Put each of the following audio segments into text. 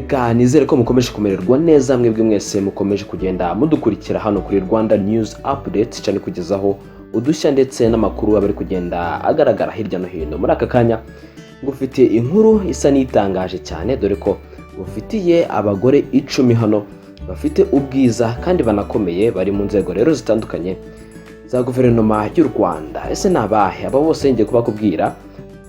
Reka nizere ko mukomeje kumererwa neza, mwebwe mwese mukomeje kugenda mudukurikira hano kuri Rwanda News Updates, cyane kugezaho udushya ndetse n'amakuru aba ari kugenda agaragara hirya no hino. Muri aka kanya ngufitiye inkuru isa n'itangaje cyane, dore ko ngufitiye abagore 10 hano bafite ubwiza kandi banakomeye, bari mu nzego rero zitandukanye za guverinoma y'u Rwanda. Ese ni abahe aba bose ngiye kubakubwira?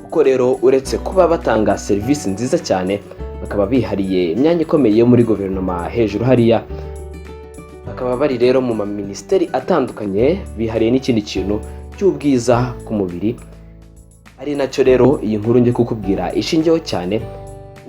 Kuko rero uretse kuba batanga serivisi nziza cyane, bakaba bihariye imyanya ikomeye yo muri guverinoma hejuru hariya, bakaba bari rero mu maminisiteri atandukanye, bihariye n'ikindi kintu cy'ubwiza ku mubiri, ari nacyo rero iyi nkuru ngiye kukubwira ishingiyeho cyane.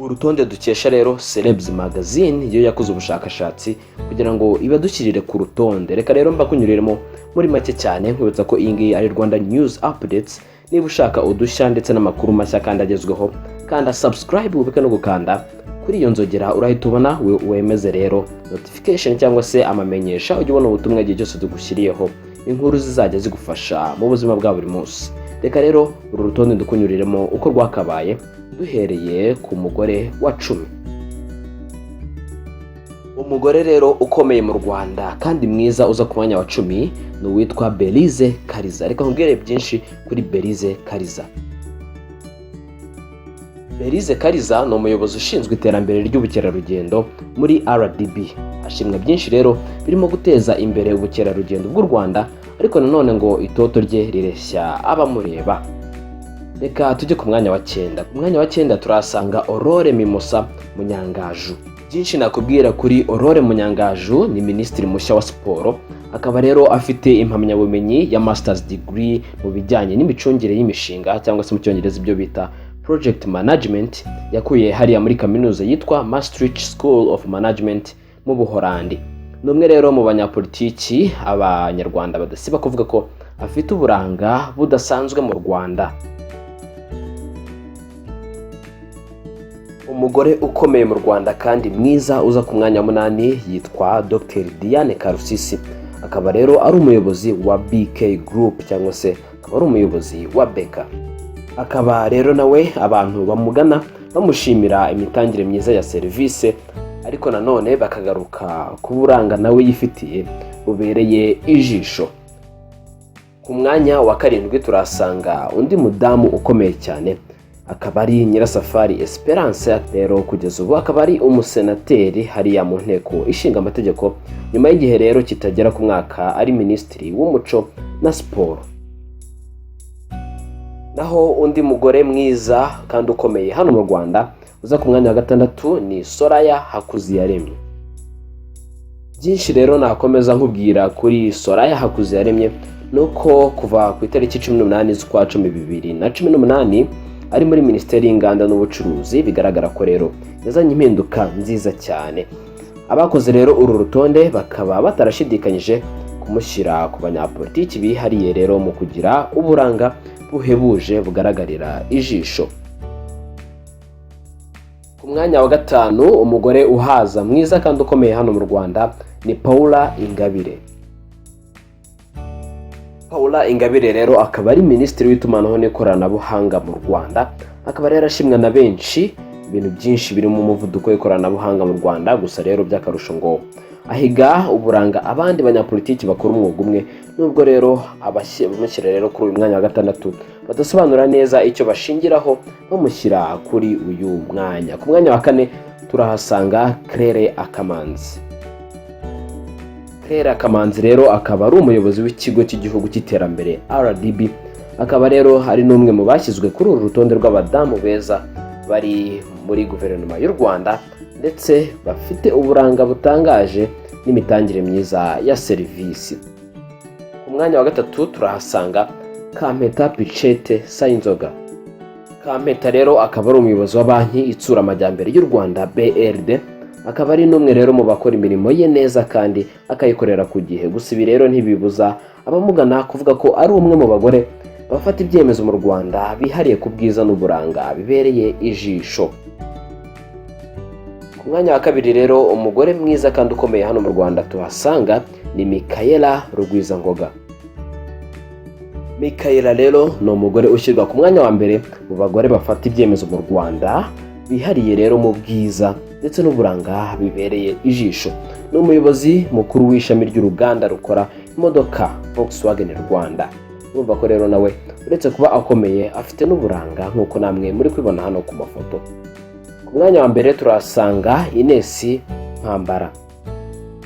Urutonde dukesha rero Celebs Magazine, yo yakoze ubushakashatsi kugira ngo ibadushyirire ku rutonde. Reka rero mbakunyuriremo muri make cyane, nkwibutsa ko iyi ngiyi ari Rwanda News Updates. Niba ushaka udushya ndetse n'amakuru mashya kandi agezweho, kanda subscribe, wibuke no gukanda kuri iyo nzogera, urahita ubona wemeze rero notification cyangwa se amamenyesha, ujye ubona ubutumwa igihe cyose tugushyiriyeho inkuru zizajya zigufasha mu buzima bwa buri munsi. Reka rero uru rutonde dukunyuriremo uko rwakabaye, duhereye ku mugore wa 10. Umugore rero ukomeye mu Rwanda kandi mwiza uza ku mwanya wa 10 ni uwitwa Belize Kariza. Reka nkubwire byinshi kuri Belize Kariza. Belize Kariza ni umuyobozi ushinzwe iterambere ry'ubukerarugendo muri RDB. Ashimwa byinshi rero birimo guteza imbere ubukerarugendo bw'u Rwanda, ariko nanone ngo itoto rye rireshya abamureba. Reka tujye ku mwanya wa 9. Ku mwanya wa 9 turahasanga Aurore Mimosa Munyangaju. Byinshi nakubwira kuri Aurore Munyangaju: ni minisitiri mushya wa siporo, akaba rero afite impamyabumenyi ya masters degree mu bijyanye n'imicungire y'imishinga, cyangwa se mu Cyongereza ibyo bita project management, yakuye hariya muri kaminuza yitwa Maastricht School of Management mu Buholandi. Ni umwe rero mu banyapolitiki Abanyarwanda badasiba kuvuga ko afite uburanga budasanzwe mu Rwanda. Umugore ukomeye mu Rwanda kandi mwiza uza ku mwanya wa 8 yitwa Dr Diane Karusisi, akaba rero ari umuyobozi wa BK Group, cyangwa se akaba ari umuyobozi wa BK. Akaba rero nawe abantu bamugana bamushimira imitangire myiza ya serivisi, ariko nanone bakagaruka ku buranga nawe yifitiye bubereye ijisho. Ku mwanya wa 7 turasanga undi mudamu ukomeye cyane, akaba ari Nyirasafari Esperance. Rero kugeza ubu akaba ari umusenateri hariya mu Nteko Ishinga Amategeko, nyuma y'igihe rero kitagera ku mwaka ari minisitiri w'umuco na siporo. Naho undi mugore mwiza kandi ukomeye hano mu Rwanda uza ku mwanya wa 6 ni Soraya Hakuziyaremye. Byinshi rero nakomeza nkubwira kuri Soraya Hakuziyaremye ni uko kuva ku itariki 18 z'ukwa 10 2018 ari muri Minisiteri y'Inganda n'Ubucuruzi. Bigaragara ko rero yazanye impinduka nziza cyane. Abakoze rero uru rutonde bakaba batarashidikanyije kumushyira ku banyapolitiki bihariye rero mu kugira uburanga buhebuje bugaragarira ijisho. Ku mwanya wa 5, umugore uhaza mwiza kandi ukomeye hano mu Rwanda ni Paula Ingabire. Paula Ingabire rero akaba ari minisitiri w'itumanaho n'ikoranabuhanga mu Rwanda, akaba rero ashimwa na benshi ibintu byinshi birimo umuvuduko w'ikoranabuhanga mu Rwanda. Gusa rero by'akarusho ngo ahiga uburanga abandi banyapolitiki bakora umwuga umwe, nubwo rero abamushyira rero kuri uyu mwanya wa 6 badasobanura neza icyo bashingiraho bamushyira kuri uyu mwanya. Ku mwanya wa 4 turahasanga Claire Akamanzi. Claire Akamanzi rero akaba ari umuyobozi w'Ikigo cy'Igihugu cy'Iterambere RDB, akaba rero ari n'umwe mu bashyizwe kuri uru rutonde rw'abadamu beza bari muri guverinoma y'u Rwanda, ndetse bafite uburanga butangaje n'imitangire myiza ya serivisi. Ku mwanya wa 3 turahasanga Kampeta Picette Sayinzoga. Kampeta rero akaba ari umuyobozi wa Banki Itsura Amajyambere y'u Rwanda BRD, akaba ari n'umwe rero mu bakora imirimo ye neza kandi akayikorera ku gihe. Gusa ibi rero ntibibuza abamugana kuvuga ko ari umwe mu bagore bafata ibyemezo mu Rwanda bihariye ku bwiza n'uburanga bibereye ijisho. Ku mwanya wa 2 rero, umugore mwiza kandi ukomeye hano mu Rwanda tuhasanga ni Michaella Rugwizangoga. Michaella rero ni umugore ushyirwa ku mwanya wa 1 mu bagore bafata ibyemezo mu Rwanda bihariye rero mu bwiza. ndetse n'uburanga bibereye ijisho. Ni umuyobozi mukuru w'ishami ry'uruganda rukora imodoka Volkswagen Rwanda. Urumva ko rero nawe uretse kuba akomeye, afite n'uburanga nk'uko namwe muri kwibona hano ku mafoto. Ku mwanya wa mbere turahasanga Ines Mpambara.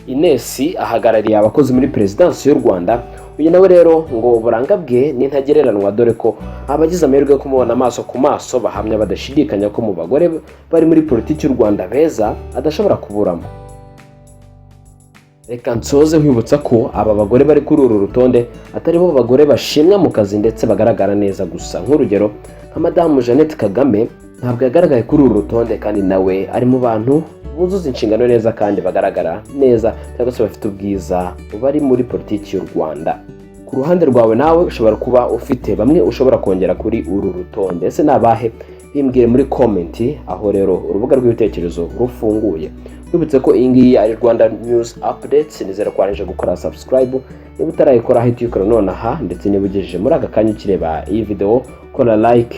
Ines ahagarariye abakozi muri Perezidansi y'u Rwanda. Uyu nawe rero ngo uburanga bwe ni ntagereranywa, dore ko abagize amahirwe yo kumubona amaso ku maso bahamya badashidikanya ko mu bagore bari muri politiki y'u Rwanda beza adashobora kuburamo. Reka nsoze nkwibutsa ko aba bagore bari kuri uru rutonde atari bo bagore bashimwa mu kazi ndetse bagaragara neza gusa. Nk'urugero, nka Madamu Jeannette Kagame ntabwo yagaragaye kuri uru rutonde, kandi nawe ari mu bantu buzuza inshingano neza kandi bagaragara neza cyangwa se bafite ubwiza bari muri politiki y'u Rwanda. Ku ruhande rwawe nawe ushobora kuba ufite bamwe ushobora kongera kuri uru rutonde. Ese ni abahe? Bimbwire muri comment, aho rero urubuga rw'ibitekerezo rufunguye. Wibutse ko iyi ngiyi ari Rwanda News Updates. Nizere ko warangije gukora subscribe. Niba utarayikora, ahita uyikora nonaha. Ndetse niba ugejeje muri aka kanya ukireba iyi video, kora like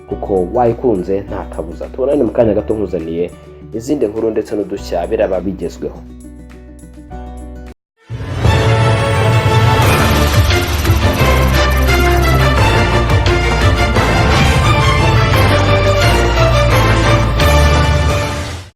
kuko wayikunze, nta kabuza. Tubonane mu kanya gato nkuzaniye izindi nkuru ndetse n'udushya biraba bigezweho.